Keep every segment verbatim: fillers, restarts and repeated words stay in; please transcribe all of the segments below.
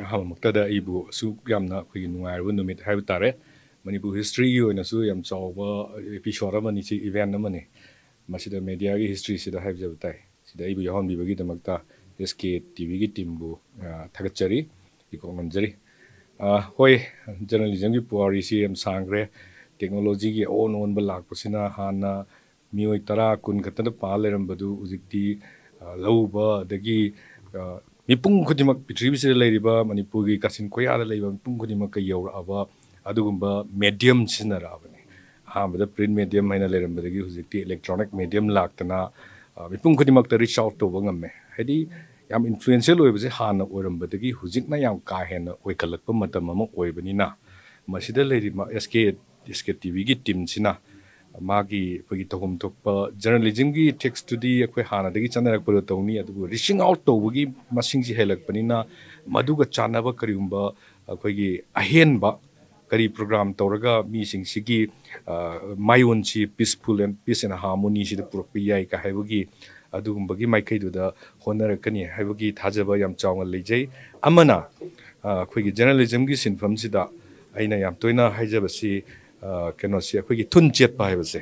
ꯑꯍꯥꯟꯕꯃꯛꯇꯗ ꯑꯩꯕꯨ ꯑꯁꯨꯛ ꯌꯥꯝꯅ ꯑꯩꯈꯣꯏꯒꯤ ꯅꯨꯡꯉꯥꯏꯔꯕ ꯅꯨꯃꯤꯠ ꯍꯥꯏꯕ ꯇꯥꯔꯦ꯫ ꯃꯅꯤꯄꯨꯔ ꯍꯤꯁꯇ꯭ꯔꯤꯒꯤ ꯑꯣꯏꯅꯁꯨ ꯌꯥꯝ ꯆꯥꯎꯕ ꯑꯦꯄꯤꯁꯣꯗ ꯑꯃꯅꯤ, ꯁꯤ ꯏꯚꯦꯟ ꯑꯃꯅꯤ꯫ ꯃꯁꯤꯗ ꯃꯦꯗꯤꯌꯥꯒꯤ ꯍꯤꯁꯇ꯭ꯔꯤꯁꯤꯗ ꯍꯥꯏꯖꯕ ꯇꯥꯏ꯫ ꯁꯤꯗ ꯑꯩꯕꯨ ꯌꯥꯎꯍꯟꯕꯤꯕꯒꯤ ꯗꯃꯛꯇ ꯑꯦꯁ ꯀꯦ ꯇꯤ ꯚꯤꯒꯤ ꯇꯤꯝꯕꯨ, ꯑ, ꯊꯥꯒꯠꯆꯔꯤ, ꯏꯀꯣꯛ ꯅꯝꯖꯔꯤ꯫ ꯑ, ꯍꯣꯏ, ꯖꯔꯅꯦꯂꯤꯖꯝꯒꯤ ꯄꯨꯋꯥꯔꯤꯁꯤ ꯌꯥꯝ ꯁꯥꯡꯈ꯭ꯔꯦ꯫ ꯇꯦꯛꯅꯣꯂꯣꯖꯤꯒꯤ ꯑꯑꯣꯟ ꯑꯑꯣꯟꯕ ꯂꯥꯛꯄꯁꯤꯅ ꯍꯥꯟꯅ ꯃꯤꯑꯣꯏ ꯇꯔꯥ, ꯀꯨꯟ ꯈꯛꯇꯅ ꯄꯥ ꯂꯩꯔꯝꯕꯗꯨ ꯍꯧꯖꯤꯛꯇꯤ, ꯑ, ꯂꯧꯎꯕ ꯑꯗꯒꯤ, ꯑ, ꯃꯤꯄꯨꯝ ꯈꯨꯗꯤꯡꯃꯛ, ꯄ꯭ꯔꯤꯊꯤꯕꯤꯁꯤꯗ ꯂꯩꯔꯤꯕ ꯃꯅꯤꯄꯨꯔꯒꯤ ꯀꯥꯆꯤꯟ ꯀꯣꯌꯥꯗ ꯂꯩꯕ ꯃꯤꯄꯨꯝ ꯈꯨꯗꯤꯡꯃꯛꯀ ꯌꯧꯔꯛꯑꯕ ꯑꯗꯨꯒꯨꯝꯕ ꯃꯦꯗꯤꯌꯝ ꯁꯤꯖꯤꯟꯅꯔꯛꯑꯕꯅꯤ꯫ ꯑꯍꯥꯟꯕꯗ ꯄ꯭ꯔꯤꯟ ꯃꯦꯗꯤꯌꯝ ꯍꯥꯏꯅ ꯂꯩꯔꯝꯕꯗꯒꯤ ꯍꯧꯖꯤꯛꯇꯤ ꯏꯂꯦꯛꯇ꯭ꯔꯣꯅꯤꯛ ꯃꯦꯗꯤꯌꯝ ꯂꯥꯛꯇꯅ, ꯑ, ꯃꯤꯄꯨꯝ ꯈꯨꯗꯤꯡꯃꯛꯇ ꯔꯤꯆ ꯑꯥꯎꯠ ꯇꯧꯕ ꯉꯝꯃꯦ꯫ ꯍꯥꯏꯗꯤ ꯌꯥꯝ ꯏꯟꯐ꯭ꯂꯨꯌꯦꯟꯁꯤꯌꯦꯜ ꯑꯣꯏꯕꯁꯦ ꯍꯥꯟꯅ ꯑꯣꯏꯔꯝꯕꯗꯒꯤ ꯍꯧꯖꯤꯛꯅ ꯌꯥꯝ ꯀꯥ ꯍꯦꯟꯅ ꯑꯣꯏꯈꯠꯂꯛꯄ ꯃꯇꯝ ꯑꯃ ꯑꯣꯏꯕꯅꯤꯅ, ꯃꯁꯤꯗ ꯂꯩꯔꯤꯕ ꯑꯦꯁ ꯀꯦ, ꯑꯦꯁ ꯀꯦ ꯇꯤ ꯚꯤꯒꯤ ꯇꯤꯝꯁꯤꯅ ꯃꯥꯒꯤ ꯑꯩꯈꯣꯏꯒꯤ ꯇꯧꯐꯝ ꯊꯣꯛꯄ ꯖꯔꯅꯦꯂꯤꯖꯝꯒꯤ ꯊꯤꯛꯁꯇꯨꯗꯤ ꯑꯩꯈꯣꯏ ꯍꯥꯟꯅꯗꯒꯤ ꯆꯠꯅꯔꯛꯄꯗꯣ ꯇꯧꯅꯤ, ꯑꯗꯨꯕꯨ ꯔꯤꯆꯤꯡ ꯑꯥꯎꯠ ꯇꯧꯕꯒꯤ ꯃꯁꯤꯡꯁꯤ ꯍꯦꯜꯂꯛꯄꯅꯤꯅ ꯃꯗꯨꯒ ꯆꯥꯟꯅꯕ ꯀꯔꯤꯒꯨꯝꯕ ꯑꯩꯈꯣꯏꯒꯤ ꯑꯍꯦꯟꯕ ꯀꯔꯤ ꯄ꯭ꯔꯣꯒ꯭ꯔꯥꯝ ꯇꯧꯔꯒ ꯃꯤꯁꯤꯡꯁꯤꯒꯤ, ꯑ, ꯃꯥꯏꯑꯣꯟꯁꯤ peaceful and peace and harmony ꯁꯤꯗ ꯄꯨꯔꯛꯄ ꯌꯥꯏ ꯀ ꯍꯥꯏꯕꯒꯤ ꯑꯗꯨꯒꯨꯝꯕꯒꯤ ꯃꯥꯏꯀꯩꯗꯨꯗ ꯍꯣꯠꯅꯔꯛꯀꯅꯤ ꯍꯥꯏꯕꯒꯤ ꯊꯥꯖꯕ ꯌꯥꯝ ꯆꯥꯎꯅ ꯂꯩꯖꯩ꯫ ꯑꯃꯅ, ꯑ, ꯑꯩꯈꯣꯏꯒꯤ ꯖꯔꯅꯦꯂꯤꯖꯝꯒꯤ ꯁꯤꯟꯐꯝꯁꯤꯗ ꯑꯩꯅ ꯌꯥꯝ ꯇꯣꯏꯅ ꯍꯥꯏꯖꯕꯁꯤ, ꯑ, ꯀꯩꯅꯣꯁꯤ, ꯑꯩꯈꯣꯏꯒꯤ ꯊꯨꯟ ꯆꯦꯠꯄ ꯍꯥꯏꯕꯁꯦ꯫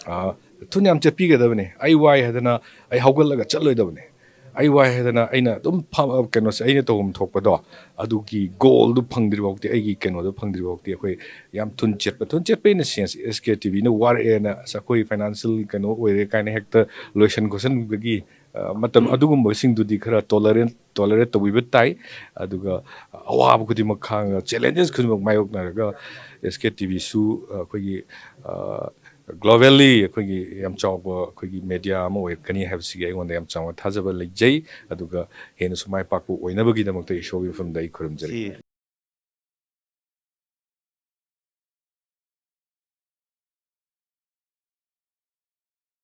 ꯑ, ꯊꯨꯟ ꯌꯥꯝ ꯆꯦꯠꯄꯤꯒꯗꯕꯅꯤ꯫ ꯑꯩ ꯋꯥꯏ ꯍꯥꯏꯗꯅ ꯑꯩ ꯍꯧꯒꯠꯂꯒ ꯆꯠꯂꯣꯏꯗꯕꯅꯤ꯫ ꯑꯩ ꯋꯥꯏ ꯍꯥꯏꯗꯅ ꯑꯩꯅ ꯑꯗꯨꯝ ꯐ-, ꯀꯩꯅꯣꯁꯦ, ꯑꯩꯅ ꯇꯧꯐꯝ ꯊꯣꯛꯄꯗꯣ, ꯑꯗꯨꯒꯤ ꯒꯣꯜꯗꯨ ꯐꯪꯗ꯭ꯔꯤ ꯐꯥꯎꯗꯤ, ꯑꯩꯒꯤ ꯀꯩꯅꯣꯗꯣ ꯐꯪꯗ꯭ꯔꯤ ꯐꯥꯎꯗꯤ ꯑꯩꯈꯣꯏ ꯌꯥꯝ ꯊꯨꯟ ꯆꯦꯠꯄ, ꯊꯨꯟ ꯆꯦꯠꯄ in the sense, S K T ꯚꯤꯅ ꯋꯥꯔꯛꯑꯦꯅ, ꯑꯁ, ꯑꯩꯈꯣꯏ ꯐꯥꯏꯅꯥꯟꯁꯤꯌꯦꯜ ꯀꯩꯅꯣ ꯑꯣꯏꯔꯦ ꯀꯥꯏꯅ ꯍꯦꯛꯇ ꯂꯣꯏꯁꯟ ꯈꯣꯠꯁꯟꯕꯒꯤ, ꯑ, ꯃꯇꯝ ꯑꯗꯨꯒꯨꯝꯕꯁꯤꯡꯗꯨꯗꯤ ꯈꯔ ꯇꯣꯂꯔꯦꯟ, ꯇꯣꯂꯔꯦꯠ ꯇꯧꯕꯤꯕ ꯇꯥꯏ꯫ ꯑꯗꯨꯒ ꯑꯋꯥꯕ ꯈꯨꯗꯤꯡꯃꯛ ꯈꯥꯡꯉꯒ, ꯆꯦꯂꯦꯟꯖꯦꯁ ꯈꯨꯗꯤꯡꯃꯛ ꯃꯥꯌꯣꯛꯅꯔꯒ ꯑꯦꯁ ꯀꯦ ꯇꯤ ꯚꯤꯁꯨ, ꯑ, ꯑꯩꯈꯣꯏꯒꯤ, ꯑ, ꯒ꯭ꯂꯣꯕꯦꯜꯂꯤ ꯑꯩꯈꯣꯏꯒꯤ ꯌꯥꯝ ꯆꯥꯎꯕ ꯑꯩꯈꯣꯏꯒꯤ ꯃꯦꯗꯤꯌꯥ ꯑꯃ ꯑꯣꯏꯔꯛꯀꯅꯤ ꯍꯥꯏꯕꯁꯤꯒꯤ ꯑꯩꯉꯣꯟꯗ ꯌꯥꯝ ꯆꯥꯎꯅ ꯊꯥꯖꯕ ꯂꯩꯖꯩ꯫ ꯑꯗꯨꯒ ꯍꯦꯟꯅꯁꯨ ꯃꯥꯏ ꯄꯥꯛꯄ ꯑꯣꯏꯅꯕꯒꯤꯗꯃꯛꯇ ꯏꯁꯣꯔꯒꯤ ꯃꯐꯝꯗ ꯑꯩ ꯈꯨꯔꯨꯝꯖꯔꯤ꯫ ꯁꯤ